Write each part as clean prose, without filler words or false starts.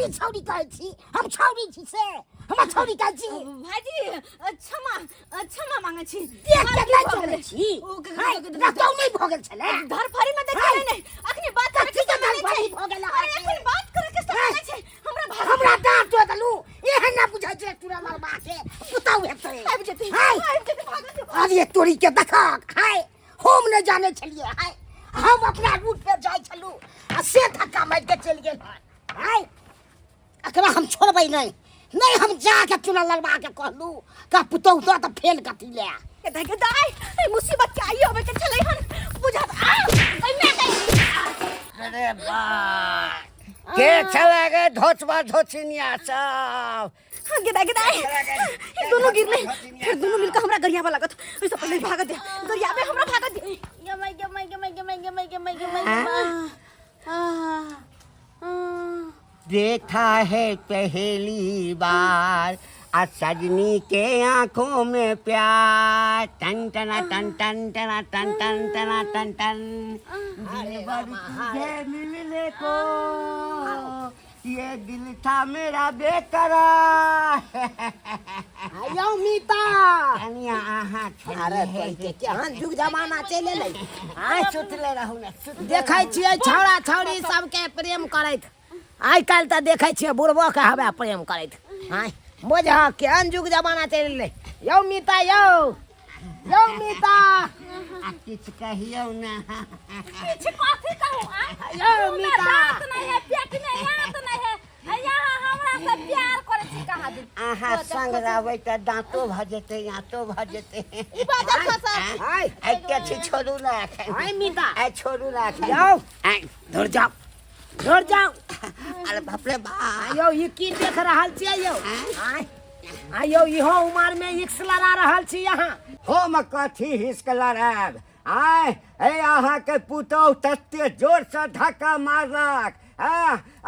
कथी छौरी कहै छी हम छौरी छी से हमरा छौरी कहै छी भाईजी क्षमा क्षमा मांगे छी देख के गलती नहि भऽ चलै गेलै। छी ओ, हाय, रतौ नहि भऽ गेल छलै धरफड़ी में देखिए हाय। नहीं अखनी बात करे कथी के के समय नहीं धरफड़ी छै भऽ गेल अरे अहाँके? अखनी बात करे के समय हाय। नहीं छै हमरा भाग हमरा डाँट दऽ देलू एहन ना बुझै छै तोरा मरबा के पुतहु हेतै आबि जेतै हाय। आबि जेतै भाग जेतै। अरे तोरी के देखक हाय हम नहि जानै छलियै हाय हम अपना रूट पे जाइ छलू आ से धक्का मारि के चलि गेल हाय एकरा हम छोड़बै नहि नहि हम जाके चुना लगवा के कहलू का पुतहु दऽ तऽ फेल कथी ले के दाई के दाई ए मुसीबत के आइयो आबै के छलै हन बुझत आ ओइ में गई अरे बा के छला गे धोचबा धोचिनिया सब हाँ, गे दाई गे दाई ई दोनों गिरले फिर दोनों मिलकर हमरा गरियाबा लागत ओइसे पहिले भागत दे गरियाबे हमरा भागत दे गे माई गे माई गे माई गे माई गे माई गे माई गे माई गे आ आ देखा है पहली बार आ सजनी के आंखों में प्यार टन टना टन टन टना टन टन टना टन टन दिल भर तुझे मिलने को ये दिल था मेरा बेकरार आयो मीता कनिया अहाँ अरे तोरी के केहन जुग जमाना चलि एलै आय सुतले रहू ने सुतले देखै छियै छौड़ा छौड़ी सबके प्रेम करैत आइ काल्हि तऽ देखै छियै बुढ़बोके हवे प्रेम करैत आँय बुझह केहन जुग जमाना चलि एलै यौ मीता यौ यौ मीता आ किछु कहियौ ने किछु कथी कहू आ यौ मुँह में मीता दाँत नहीं है पेट में आंत नहीं है आ यहाँ हमरा से प्यार करे छी कहाँ दिन अहाँ संग रहबै तऽ दाँतो भऽ जेतै आँतो भऽ जेतै ई बात अच्छा सर आय आइ के छी छोड़ू ने एखन आय मीता आइ छोड़ू ने एखन यौ आइ धुर जाओ धुर जाओ अरे बाप रे बाप यौ ई की देख रहल छियै यौ आय आय यौ इहो उमर में इक्स लड़ा रहल छी अहाँ हम कथी हिसक लड़ायब आय हे अहाँके पुतहु तते जोरसँ धक्का मारलक आ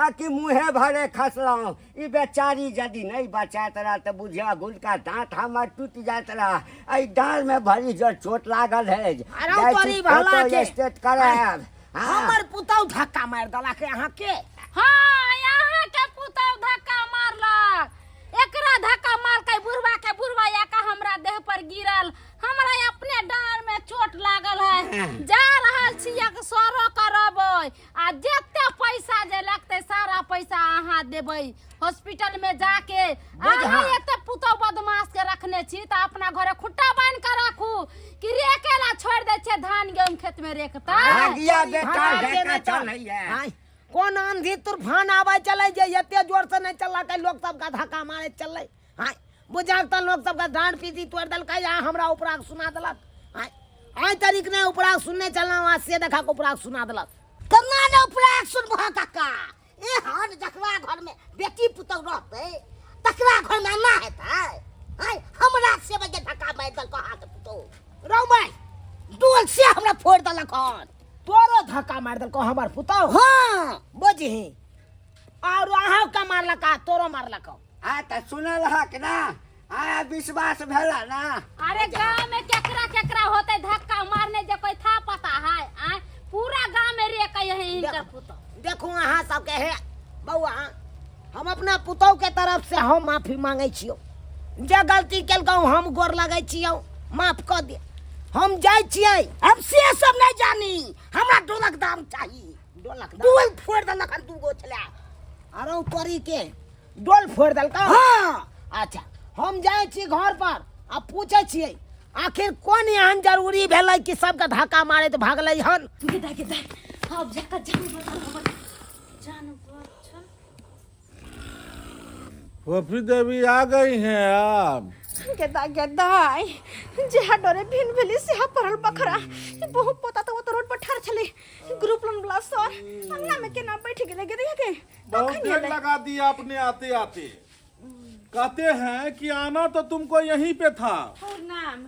आ कि मुँहे भरे खसलहुँ ई बेचारी यदि नहि बचाइत रह तऽ बुझिया गुलका दाँत हमर टूटि जाइत रह एहि डाँड़मे भरि जोर चोट लागल है अरे तोरी भला के। स्टेट करायब हाँ। हमर पुतहु धक्का मारि देलक अहाँके हाँ यहाँ के पुतहु धक्का मारलक एकरा धक्का मारकै बुढ़वा के बुढ़वा आके हमरा देह पर गिरल हमरा अपने डाँड़ में चोट लागल है जा रहल छी एक सरो करबै आ जते पैसा जे लगतै सारा पैसा अहाँ देबै हॉस्पिटल में जाके अहाँ एते पुतहु बदमाश के रखने छी तऽ अपना घरे खुट्टा बान्हि के राखू कि रेके ला छोड़ि दै छियै धान गेहूँ खेत में रेखतै भागिया बेटा भाग ढेका देने चल। चलैया आँय, कोन आंधी तूफान आबै चलै जे एते जोर से नहि चललकै लोक सबके धक्का मारै चललै आँय बुझाक तऽ लोक सबके डाँट पीटी तोड़ि देलकै आ हमरा उपरा के सुना देलक आँय आइ तरीक नहि उपरा के सुनने चललहुँ आ से देखा के उपरा के सुना देलक केना ने उपरा के सुनबह काका एहन जकरा घर में बेटी पुतहु रहतै तकरा घर में एना हेतै आँय हमरा से बजे धक्का मारि देलक अहाँके पुतहु रौ माय डोल से हमरा फोड़ि देलक हन तोरो धक्का मारि देलकौ हमर पुतहु हाँ बुझही और अहाँ के मारलक आ तोरो मारलक आ तऽ सुनल हक ना आ विश्वास भेला ना अरे गांव में केकरा केकरा होते धक्का मारने जे कोई था पता है आय पूरा गांव में रे कहे है इनकर पुतौ देखू अहाँ सबके हे बौआ हम अपना पुतहु के तरफ से हम माफी मांगै छियौ जे गलती केलकौ हम गोर लगै छियौ माफ कऽ दे हम जाइ छियै हम से सब नहि जानी हमरा डोलक दाम चाही डोलक दाम? डोल फोड़ि देलक हन दू गो छलै अरे तोरी के डोल फोड़ि देलकौ हाँ अच्छा हम जाइ छी घर पर आ पूछै छियै आखिर कोन एहन जरूरी भेलै कि सबके धक्का मारैत भागलै हन गे दाई गे दाई अब जाकर जान बचल हमर जान बचल फोफी देवी आ गई हैं आप गेदा गेदाई जेहा डरे भिन भेली सेहा पड़ल बखरा ई बहुत पोता तो रोड पर ठार छले ग्रुप लोन वाला सर अंगना में केना बैठ गेले गेदिया के बहुत कखन देर एलै लगा दिया आपने आते आते कहते हैं कि आना तो तुमको यहीं पे था प्रणाम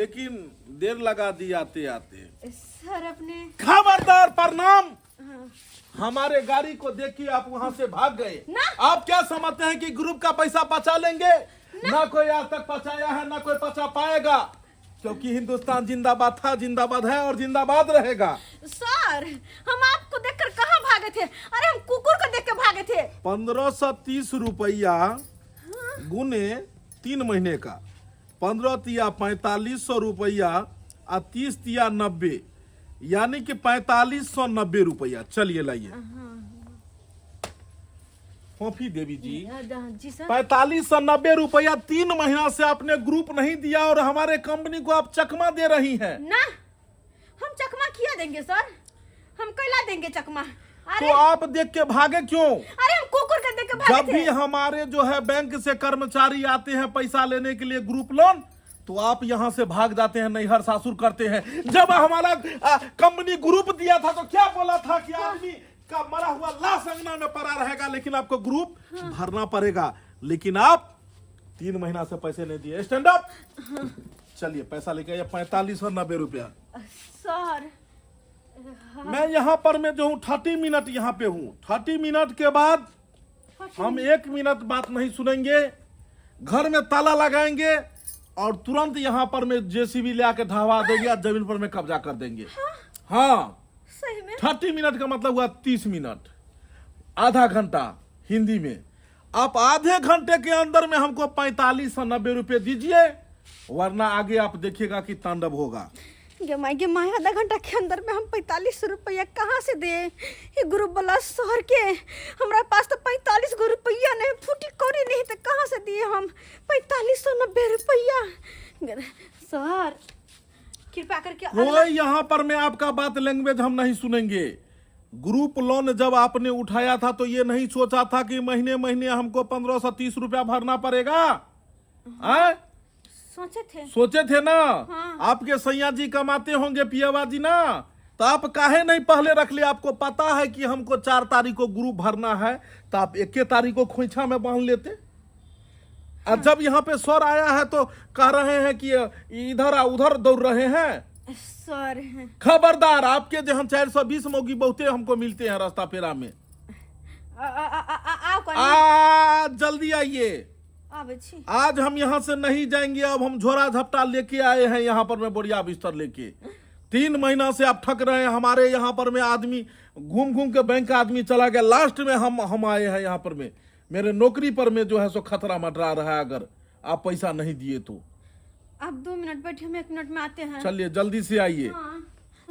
लेकिन देर लगा दी आते आते सर अपने खबरदार प्रणाम हमारे गाड़ी को देख के आप वहां से भाग गए ना। आप क्या समझते हैं कि ग्रुप का पैसा बचा लेंगे ना कोई आज तक बचाया है ना कोई बचा पाएगा क्योंकि हिंदुस्तान जिंदाबाद था जिंदाबाद है और जिंदाबाद रहेगा सर हम आपको देखकर कहाँ भागे थे अरे हम कुकुर को देख के भाग लागे थे। 1530 रुपया गुने 3 महीने का, 15 तिया 4500 रुपया आ 30 तिया 90, यानी कि 4590 रुपया। चलिए लाइए फोफी देवी जी। जी सर। 4590 रुपया 3 महीना से आपने ग्रुप नहीं दिया और हमारे कंपनी को आप चकमा दे रही हैं। ना, हम चकमा किया देंगे सर, हम कैला देंगे चकमा। अरे तो आप देख के भागे क्यों? अरे हम कुकुर के देख के भागे जब थे। भी हमारे जो है बैंक से कर्मचारी आते हैं पैसा लेने के लिए ग्रुप लोन, तो आप यहाँ से भाग जाते हैं, नैहर सासुर करते हैं। जब हमारा कंपनी ग्रुप दिया था तो क्या बोला था कि आदमी का मरा हुआ लाश अंगना में पड़ा रहेगा, लेकिन आपको ग्रुप भरना पड़ेगा। लेकिन आप 3 महीना से पैसे नहीं दिए। Stand up. चलिए पैसा लेके आइए, 4590 रुपया। सर मैं यहाँ पर मैं जो हूँ 30 मिनट यहाँ पे हूँ। 30 मिनट के बाद हम 1 मिनट बात नहीं सुनेंगे, घर में ताला लगाएंगे और तुरंत यहाँ पर मैं जेसीबी ले आके ढहवा देंगे और जमीन पर मैं कब्जा कर देंगे। हाँ। सही में? 30 मिनट का मतलब हुआ 30 मिनट, आधा घंटा हिंदी में। आप आधे घंटे के अंदर में हमको 4590 रुपये दीजिए, वरना आगे आप देखिएगा कि तांडव होगा। गे माई, गे माई, आधा घंटा के अंदर में हम 45 रुपया कहाँ से दे ये ग्रुप वाला शहर के? हमारा पास तो 45 गो रुपया नहीं, फूटी कौड़ी नहीं, तो कहाँ से दिए हम 4590 रुपया? सर कृपा करके कोई यहाँ पर मैं आपका बात लैंग्वेज हम नहीं सुनेंगे। ग्रुप लोन जब आपने उठाया था तो ये नहीं सोचा था कि महीने महीने हमको 1530 रुपया भरना पड़ेगा? आय? सोचे थे। सोचे थे ना? हाँ। आपके सैया जी कमाते होंगे पियावा जी ना, तो आप काहे नहीं पहले रख लिया? आपको पता है कि हमको 4 तारीख को ग्रुप भरना है, तो आप 1 तारीख को खोइछा में बांध लेते। और जब यहाँ पे सर आया है तो कह रहे हैं कि इधर आ उधर दौड़ रहे हैं। सर खबरदार, आपके जहाँ 420 मौगी बहुते हमको मिलते हैं रास्ता फेरा में। आओ कनी। आ जल्दी आइए। आबै छी। आज हम यहाँ से नहीं जाएंगे। अब हम झोरा झपटा लेके आए हैं यहाँ पर मैं बोरिया बिस्तर लेके। 3 महीना से आप ठक रहे हैं हमारे यहाँ पर में। आदमी घूम घूम के बैंक का आदमी चला गया, लास्ट में हम आए हैं यहाँ पर में। मेरे नौकरी पर में जो है सो खतरा मंडरा रहा है अगर आप पैसा नहीं दिए तो। आप 2 मिनट बैठिए, हम 1 मिनट में आते हैं। चलिए जल्दी से आइए। हाँ।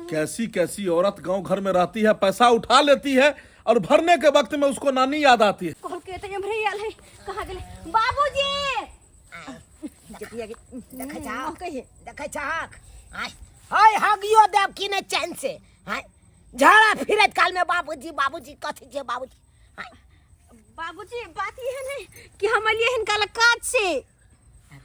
कैसी कैसी औरत गांव घर में रहती है, पैसा उठा लेती है और भरने के वक्त में उसको नानी याद आती है। कहल के तऽ एम्हरे आयल है, कहाँ गेलै बाबूजी? देखै छहक? कहिए। देखै छहक? आय हाय हगियो देव की नहि चैन से। आय झाड़ा फिरैत काल में बाबूजी बाबूजी कथी छै बाबूजी? आय बाबूजी बात ई है ने कि हम एलियै हिनका लग काज से।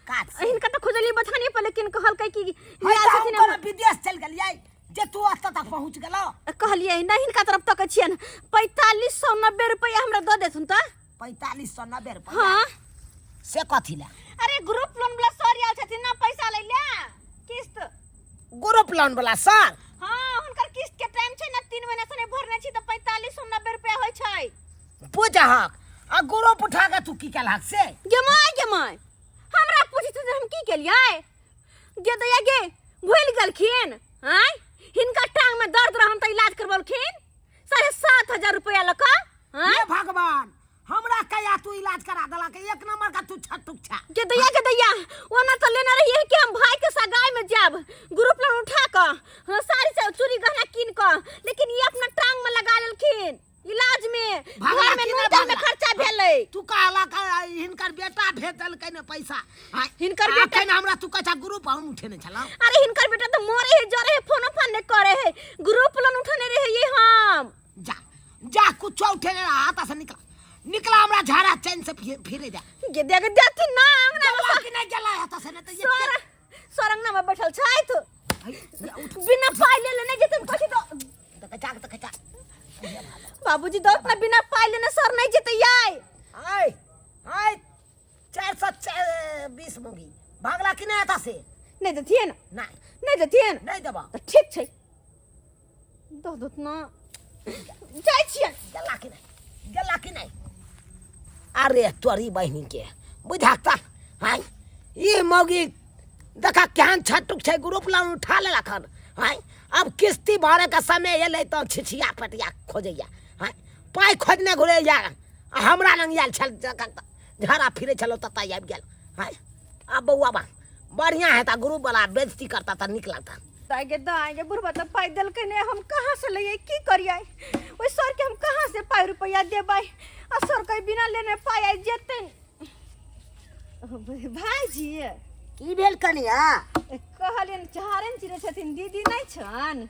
काज से? हिनका तऽ खोजलियै बथाने पर, लेकिन कहलकै कि हाय, आयल तऽ हम छथिन। कोनो विदेश चलि गेलियै जे तू एतऽ तक पहुँच गेलौ? कहलियै नहि, हिनका तरफ तकै छियनि। 4590 रुपैआ हमरा दऽ देथुन तऽ। 4590 रुपैआ? हाँ। से कथी लए? अरे ग्रुप लोन वाला सर आयल छथिन ना पैसा लै लए किस्त। ग्रुप लोन वाला सर? हाँ, हुनकर किस्त के टाइम छै ने, 3 महीना से नहि भरने छी तऽ 4590 रुपैआ होइ छै। बुझहक, आ ग्रुप उठा के तू की केलहक से? गे माय, गे माय, हमरा पूछै छथिन हम की केलियै? गे दैया गे, भूलि गेलखिन? आँय, हिनका टांग में दर्द रहन तऽ इलाज करबलखिन 7500 रुपैआ लऽ कऽ। आँय? हे भगवान, हमरा कया तू इलाज करा देलक, एक नंबर का तू छटुक छा। गे दैया, गे दैया, ओना तऽ लेने रहियै कि हम भाई के सगाई में जायब ग्रुप लोन उठा कऽ, हाँ, साड़ी सब चूड़ी गहना कीन कऽ, लेकिन ई अपना टांग में लगा लेलखिन इलाज में। भागला घर में कि नून नहि तेल में भागला? खर्चा भेलै। तू कहला हिनकर बेटा भेजलकै ने पैसा। आँय, हिनकर आ बेटा- एखन हमरा तू कहै छह ग्रुप हम उठेने छलहुँ। अरे हिनकर बेटा तऽ मरे है, जरे है, फोनो फान नहि करे है। ग्रुप लोन उठेने रहियै हम। जा जा, कुछो उठेने रह, हाथ से निकला निकला, हमरा झाड़ा चैन से फिरे जा। गे देख देथिन ना अंगना में। गेला कि नहि गेला हाथ से? नहि तऽ ये सर सर अंगना में बैठल छथि। है, जा, उठ। बिना पाइ लेले नहि जेतै कथी तऽ। देखै छहक, देखै छहक। बाबूजी दौत ना, बिना पाइ लेने सर नहि जेतै आइ। आय आय, 420 मुगी भागला कि नहि एतऽ से? नहि देथिन? नहि। नहि देथिन? नहि देबऽ। तऽ ठीक छै, दऽ देत ना, जाइ छियै। गेला कि नहि, गेला कि नहि? अरे तोरी बहिनी के बुझाक तऽ आय, ई मौगी देखा केहन छटुक छै, ग्रुप लोन उठा लेलक हन। आय, अब किस्ती भरे के समय एलै तऽ छिछिया पटिया खोजैया। आय, पाइ खोजने घुरैया। आ हमरा लग आयल छल, झड़ा फिरै छलहुँ ततऽ आबि गेल। आँय आ बौआ बा बढ़िआँ हेता, ग्रुप वाला बेइज्जती करता तऽ नीक लगता। दाइ गे दाइ गे, बुढ़बा तऽ पाइ देलकै नहि, हम कहाँ से लैयै, की करियै? ओहि सरके हम कहाँ से पाइ रुपैआ देबै? आ सर के बिना लेने पाइ आइ जेतै। भाइजी। की भेल कनिया? कहलियनि झाड़े चिड़ै छथिन, दीदी नहि छनि?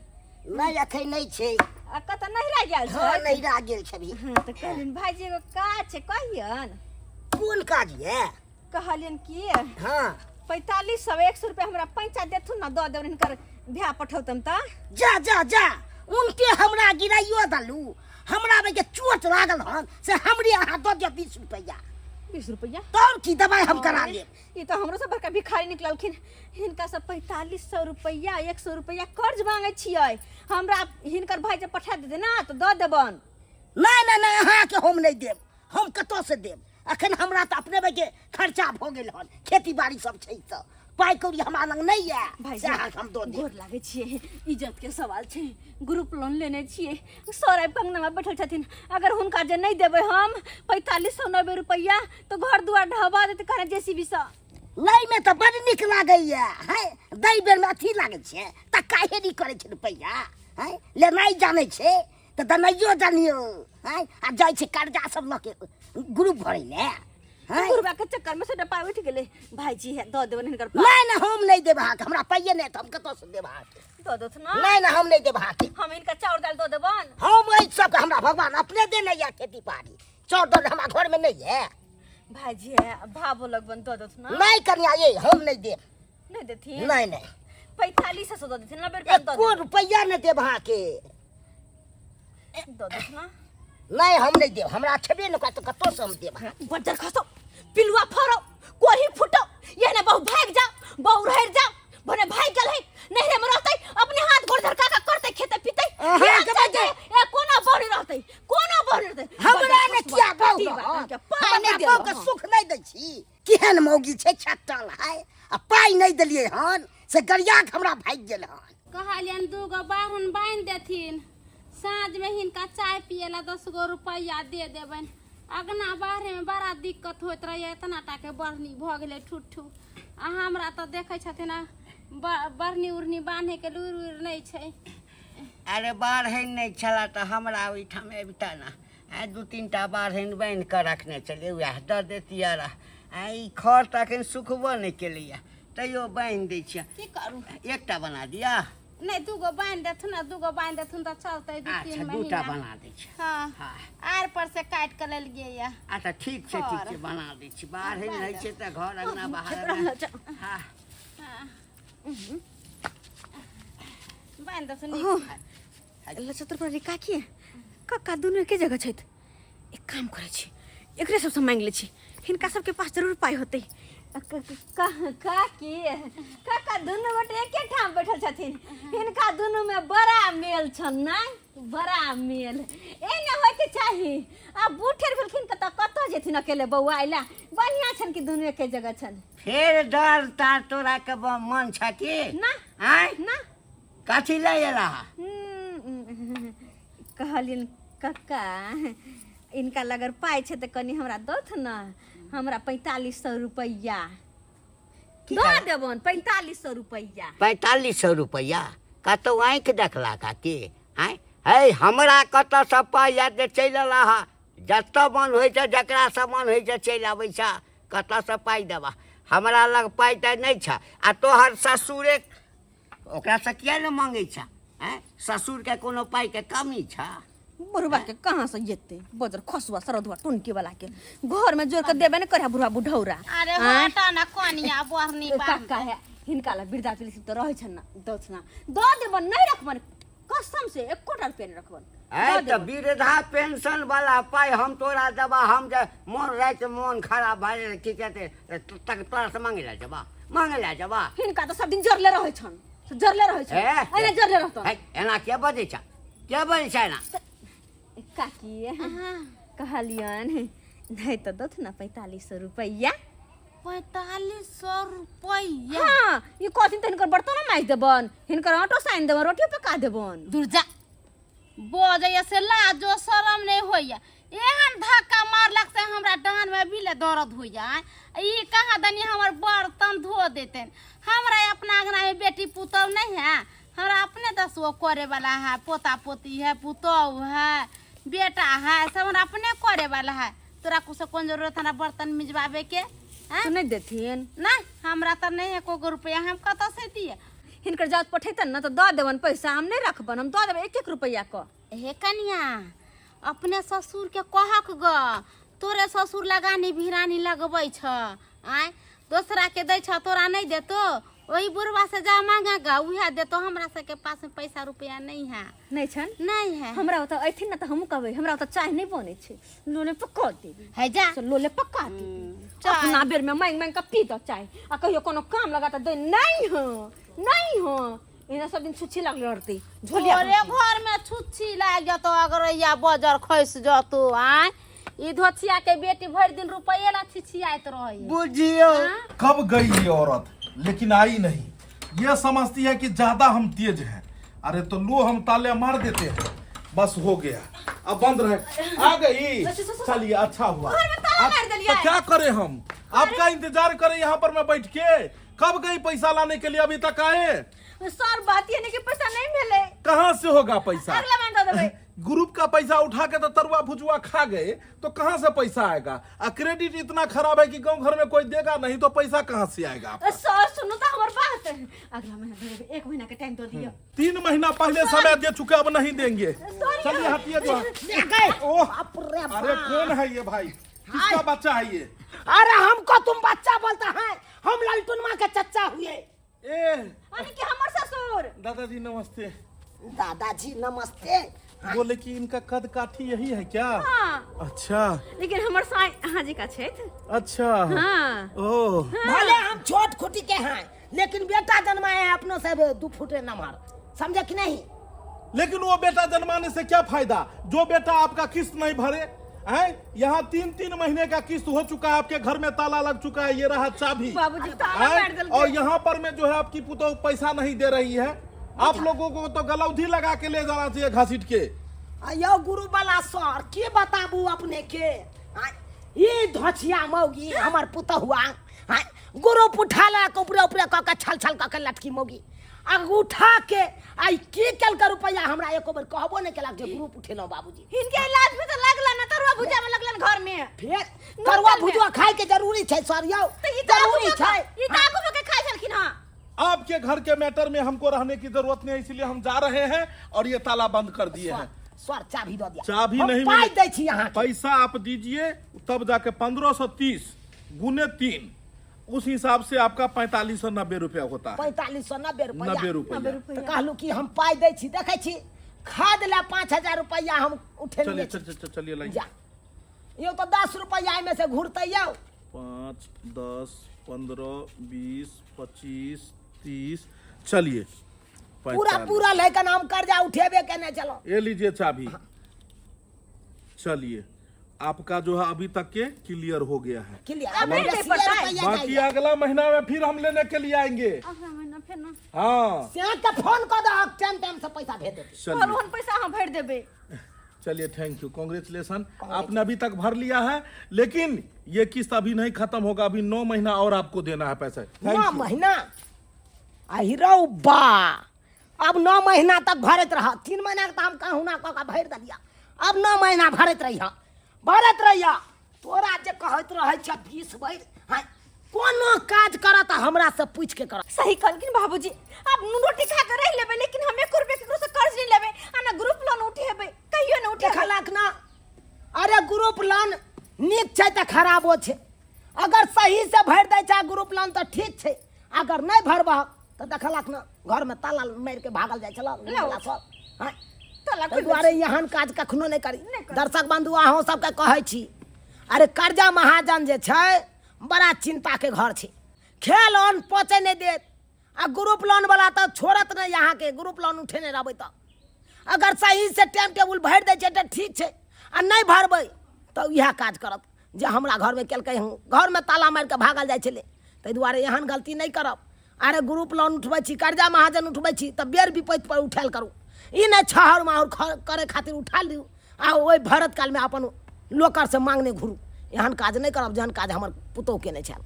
नहि, अखन नहि छै। आ कतऽ नहिरा गेल छै? हँ, छथि। नहिरा गेल छभी। हँ, तऽ कहलियनि भाइजी एगो काज छै, कहियनि। कोन काज ये? कहलियनि की हँ 4500 100 रुपया हमरा पैंचा देथुन ने, दऽ देबनि, हिनकर भ्या पठौतनि तऽ। जा जा जा, उनके हमरा गिराइयो दलू, हमरा में के चोट लागल हन से हमरे अहाँ दऽ दिअ 20 रुपैआ। 20 रुपया? तब की दवाई हम करा लेब। ई तऽ हमरो से बड़का भिखारी निकललखिन। हिनका से 4500 रुपया 100 रुपया कर्ज मांगे छियै हमरा, हिनकर भाई जे पठा देते ना तऽ दऽ देबन। नहि नहि नहि, अहाँके हम नहि देब, हम कतऽ से देब? अखन हमरा तऽ अपने के खर्चा भऽ गेल हन, खेती बाड़ी सब छै तऽ पाइ कौड़ी हमरा लग नहि यऽ। भाई से अहाँके हम दऽ देब। गोर लागै छियै, इज्जत के सवाल छै। ग्रुप लोन लेने छियै, सर आबि कऽ अंगनामे बैठल छथिन, अगर हुनका जे नहि देबै हम 4590 रुपैआ तऽ घर दुआर ढहबा देतै कहने जेसीबी सँ। लैमे तऽ बड़ नीक लागैया है, दै बेरमे अथी लागै छै तऽ काहे नहि करै छै रुपैआ है? लेनाइ जानै छै तऽ देनाइयो जानियौ है। आ जाइ छै कर्जा सब लऽ के ग्रुप भरै लए हैं? बुढ़बा के चक्कर में से पाइ उठि गेलै। भाईजी है, दऽ देबनि हिनकर पाइ। नहि नहि, हम नहि देब अहाँके, हमरा पाइए नहि तऽ हम कतऽसँ देब अहाँके? दऽ देथुन ना। नहि नहि, हम नहि देब अहाँके। हम हिनका चाउर दालि दऽ देबनि। हम एहि सबके हमरा भगवान अपने देने यऽ खेती बाड़ी, चाउर दालि हमरा घरमे नहि यऽ। भाईजी है, भावो लगबनि, दऽ देथुन ना। नहि कनिया ये, हम नहि देब। नहि देथिन? नहि नहि। 4500 दऽ देथिन, 90 रुपया दऽ एको रुपैआ नहि देब अहाँके। देब, दऽ देथुन ना। नहि, हम नहि देब, हमरा छेबे नहि करत तऽ कतऽसँ हम देब अहाँके? बज्जर खसो, पिलुआ फरो, कोही फुटो, एहने बहु भागि जाओ, बहु रहि जाओ, भने भागि गेल है, नैहरे में रहतै, अपने हाथ गोड़ धरका के करतै, खेतै पितै। अहाँ केहन के छै बच्चे? जे, ए कोना बहु नहि रहतै, कोना बहु नहि रहतै। हमरा बज्जर ने खसुआ, किया बहु कटी बा, रहत? के पाइ हम नहि अपना देलहुँ बहुके हँ। सुख नहि दै छी? केहन मौगी छै छटल है, आ पाइ नहि देलियै हन से गरिया के हमरा भागि गेल हन। कहलियनि 2 गो बारहन बान्हि देथिन, साँझमे हिनका चाय पियै लए 10 गो रुपैआ दे देबनि। अगना बाहरेमे बड़ा दिक्कत होइत रहैए, एतना टाके बढ़नी भऽ गेलै ठुट्ठू, आ हमरा तऽ देखै छथिन आ बढ़नी उढ़नी बान्हैके लुरि उरि नहि छै। अरे बाढ़नि नहि छला तऽ हमरा ओहिठाम अबिता ने, आ दू तीन टा बाढ़नि बान्हि कऽ रखने छलियै, उएह दऽ दैतियै रह। आ ई खर तऽ एखन सुखबो नहि केलैए, तैयो बान्हि दै छियै। की करू? एकटा बना दिअ। नहि, 2 गो बान्हि देथुन ने, 2 गो बान्हि देथुन तऽ चलतै दू अच्छा तीन 2 टा महीना। बना दै छियै। हँ। हँ। आर पर से काटि कऽ लेलियै यऽ। अच्छा, ठीक छै, ठीक खर। छै, बना दै छी। बाढ़नि होइ छै तऽ घर अङ्गना बाहर। हँ। हँ, बान्हि देथुन नीक। लचत्र पर काकी काका दुनू एके जगह छथि। एक काम करै छी, एकरे सबसँ मांगि लै छी, हिनका सबके पास जरूर पाइ होतै। काकी काका दुनू गोटे एके ठाम बैठल छथिन, हिनका दुनू में बड़ा मेल छन ने, बड़ा मेल एने होइके चाही। आ बूढ़ भेलखिन तऽ कतऽ जेथिन अकेले बौआ अइला? बढ़िआँ छनि कि दुनू एके जगह छनि। फेर डर तार तोरा के मन छ की? ना। आँय? ना। कथी लए एला? कहलियनि कक्का, इनका लगन पाइ छै तऽ कनि हमरा दौथ ने, हमरा 4500 रुपैआ दऽ देबनि, 4500 रुपैआ। 4500 रुपैआ? कतहु आँखि देखला काकी? आँय है, हमरा कतऽसँ पाइ आयत जे चलि एला हा? जतऽ मन होइ छै, जकरासँ मन होइ छै चलि अबै छै। कतऽसँ पाइ देबा? हमरा लग पाइ तऽ नहि छ। आ तोहर ससुरे, ओकरासँ किया ने मांगै छ? आँय, ससुरके कोनो पाइके कमी छ? बुढ़वा के कहाँ से जेतै? बजर खसुआ सरधुआ टुनकी वाला के घर में जोड़ के देबे ने करे बुढ़वा बुढ़ौरा। अरे आँय? हटा ना कोनिया, बढ़नी बान्ह। काका है, हिनका ला वृद्धा पेंशन तऽ रहै छनि ने, दौथ ना, दऽ देबनि, नहि रखबनि, कसम से एकोटा रुपया नहि रखबनि। है दऽ तऽ देबनि। वृद्धा पेंशन वाला पाइ हम तोरा देबा? हम जे मोन राति मोन खराब भए गेल की कहते तक तोरा से मांगे ला जेबा, मांगे ला जेबा? हिनका तऽ सब दिन जरले रहै छनि, जरले रहै छनि। ए, एना जरले रहतनि। है, एना के बजै छ, के बजै छ एना? काकी, कहलियनि नहि तऽ दौथ ना 4500 रुपैआ। 4500 रुपैआ? हाँ, ई कहथिन तऽ हिनकर बर्तनो माजि देबनि, हिनकर आटो सानि देबनि, रोटियो पका देबनि। दुर्जा बजैया से लाजो शरम नहि होइया। एहन धक्का मारलक से हमरा डाँड़ में अभी ले दर्द हो जाए। ई कहाँ दनी हमर बर्तन धो देतन। हमरा अपना अंगना में बेटी पुतहु नहीं है, हमरा अपने दसगो करे वाला है, पोता पोती है, पुतहु है, बेटा है, सब हमरा अपने करे वाला है। तोरा कुछ कौन जरूरत हमरा बर्तन मिजवाबे के? हैं? तो नहीं देथिन? नहीं, हमरा तो नहीं है को रुपया, हम कतऽ से दिए? हिनकर जात पठेतन ना तो दऽ देबन पैसा, हम नहीं रखबन, हम दऽ देबै एक एक रुपया क। हे कनिया, अपने ससुर के कहक ग, तोरे ससुर लगानी भिरानी लगबै छ, आँय दोसरा के दै छ तोरा नहीं देतो? ओही बुढ़वा से जा मांगे ग, उहे देतो। हमरा सबके पास में पैसा रुपया नहीं है। नहीं छन? नहीं है। हमरा ओतऽ अयथिन ना तऽ हमहूँ कहबै, हमरा ओतऽ चाय नहीं बनै छै, लोले पका देबी। है जा। से लोले पका देबी। चाय। अपना बेर में मांगि मांगि कऽ पी दऽ चाय, आ कहियो कोनो काम लगा तऽ दै नहीं हँ, नहीं हँ, एना सब दिन छुच्छी लागल रहतै झोलिया। तोरे घर में छुच्छी लाग जतो, अगरैया बजर खसि जतो। आँय ई धोछिया के बेटी भरि दिन रुपये ला छिछियाइत रहै। बुझियो कब गई ये औरत, लेकिन आई नहीं। ये समझती है कि ज्यादा हम तेज हैं। अरे तो लो हम ताले मार देते हैं, बस हो गया, अब बंद रहे। आ गई, चलिए अच्छा हुआ। ताला मार देलियै। तो क्या करें हम, आपका इंतजार करें यहाँ पर मैं बैठ के? कब गई पैसा लाने के लिए, अभी तक आए? सर बात ये नहीं कि पैसा नहीं मिले। कहाँ से होगा पैसा? अगला महीना दऽ देबै। ग्रुप का पैसा उठा के तो तरुआ भुजुआ खा गए, तो कहाँ से पैसा आएगा? आ क्रेडिट इतना खराब है कि गांव घर में कोई देगा नहीं, तो पैसा कहाँ से आएगा आपका? सर सुनू तऽ हमर बात, अगला महीना दऽ देबै, एक महीना के टाइम दऽ दियौ। 3 महीना पहले समय दे चुके, अब नहीं देंगे। सॉरी। चलिए हटिए जो। गए। ओह बाप रे अरे बाप। कौन है ये भाई, किसका बच्चा है ये? अरे हमको तुम बच्चा बोलता है, हम ललटुन माँ के चचा हुए। ए यानी कि हमर ससुर। दादाजी नमस्ते। दादाजी नमस्ते। बोले कि इनका कद काठी यही है क्या? हाँ। अच्छा। लेकिन हमर साई हाँ जी का छथि। अच्छा। हाँ। ओह भले हम छोट खुटी के हैं, लेकिन बेटा जन्माए हैं अपनों से 2 फुटे नमहर, समझे कि नहीं? लेकिन वो बेटा जन्माने से क्या फायदा, जो बेटा आपका किस्त नहीं भरे हैं? यहाँ 3-3 महीने का किस्त हो चुका है, आपके घर में ताला लग चुका है, ये रहा चाबी। बाबूजी ताला हैं? मार देलकै। और यहाँ पर में जो है आपकी पुतोह पैसा नहीं दे रही है। आप लोगों को तो गलौधी लगा के ले जाना चाहिए घसीट के। यो गुरु वाला सर के बताबू अपने के, ई धोछिया मौगी हमर पुतहुआ गुरु पुठा ला के ऊपरे ऊपरे क के छल छल क के लटकी मौगी आ उठा के आई की केलकै रुपया, हमरा एको बेर कहबो नहि केलक जे ग्रुप उठेलहुँ बाबूजी। हिनके इलाज में तो लागला ना, तरुआ भुजा में लगलन घर में। फेर तरुआ भुजुआ खाए के जरूरी छै सर यौ, तऽ ई जरूरी छै। ई तऽ आगू में के खाइ छलखिन हँ। आपके घर के मैटर में हमको रहने की जरूरत नहीं है, इसलिए हम जा रहे हैं और ये ताला बंद कर दिए हैं। सर चाबी दऽ दिया। चाबी हम नहीं पाइ मिले। दै छी अहाँके। पैसा आप दीजिए तब जाके 1530 गुने 3, उस हिसाब से आपका 4590 रुपया होता है। 4590 रुपया। 90 रुपया। तऽ कहलहुँ कि हम पाइ दै छी, देखै छी खाद ला 5000 रुपया हम उठेलियै। चलिए, चलिए, चलिए, चलिए, लाइए। जा यौ तऽ 10 रुपया एहिमे से घुरतै यौ। 5 10 15 20 25 30, चलिए पूरा 45। पूरा लेकर हम कर्जा उठेबे के नहीं चलो। ये लीजिए चाबी। चलिए आपका जो है अभी तक के क्लियर हो गया है। क्लियर। अब नहीं दे पड़ता है। रुपया बाकी जाइए। अगला महीना में फिर हम लेने के लिए आएंगे। अगला महीना फेर ना। हाँ। से के फोन कर दो, टाइम टाइम से पैसा भेज देते। चलिए। और ओहन पैसा हम भरि देबै। चलिए thank you, congratulation, आपने अभी तक भर लिया है, लेकिन ये किस्त अभी नहीं खत्म होगा, अभी 9 महीना और आपको देना है पैसा। Thank 9 you. महीना? आहि रौ बा, अब 9 महीना तक भरैत रह। 3 महीना के तऽ हम कहुना कऽ के भरि देलियै, अब 9 महीना भरैत रहिह, भरैत रहिह। तोरा जे कहैत रहै छ 20 भरि, हाँ, कोनो काज करऽ तऽ हमरा से पूछि के करऽ। सही कहलखिन बाबूजी, आब नून रोटी खा के रहि लेबै, लेकिन हम 1 रुपया केकरो से कर्ज नहि लेबै आ ना ग्रुप लोन उठेबै, कहियो नहि उठेबै। देखलक ना, अरे ग्रुप लोन नीक छै तऽ खराबो छै, अगर सही से भरि दै छै ग्रुप लोन तऽ ठीक छै, अगर नहि भरबह तऽ देखलक ना घरमे ताला मारि के भागल जाइ छलऽ सब। हाँ, ताला ताहि खोलि दुआरे एहन काज कखनो नहि करी। नहि करी। दर्शक बंधु अहूँ सबके कहै छी, अरे कर्जा महाजन जे छै बड़ा चिंता के घर छै, खेल अन्न पचै नहि देत, आ ग्रुप लोन वाला तऽ छोड़त नहि अहाँके, ग्रुप लोन उठेने रहबै तऽ अगर सही से टाइम टेबुल भरि दै छै तऽ ठीक छै, आ नहि भरबै तऽ इएह काज करत जे हमरा घरमे केलकै हँ, घरमे ताला मारि कऽ भागल जाइ छलै। ताहि दुआरे एहन गलती नहि करब। अरे ग्रुप लोन उठबै छी, कर्जा महाजन उठबै छी तऽ बेर विपत्ति पर उठायल करू, ई नहि छहर माहौर करे खातिर उठा लिउ आ ओहि भरत कालमे अपन लोकरसँ मांगने घुरू। एहन काज नहि करब जेहन काज हमर पुतोहु केने छल।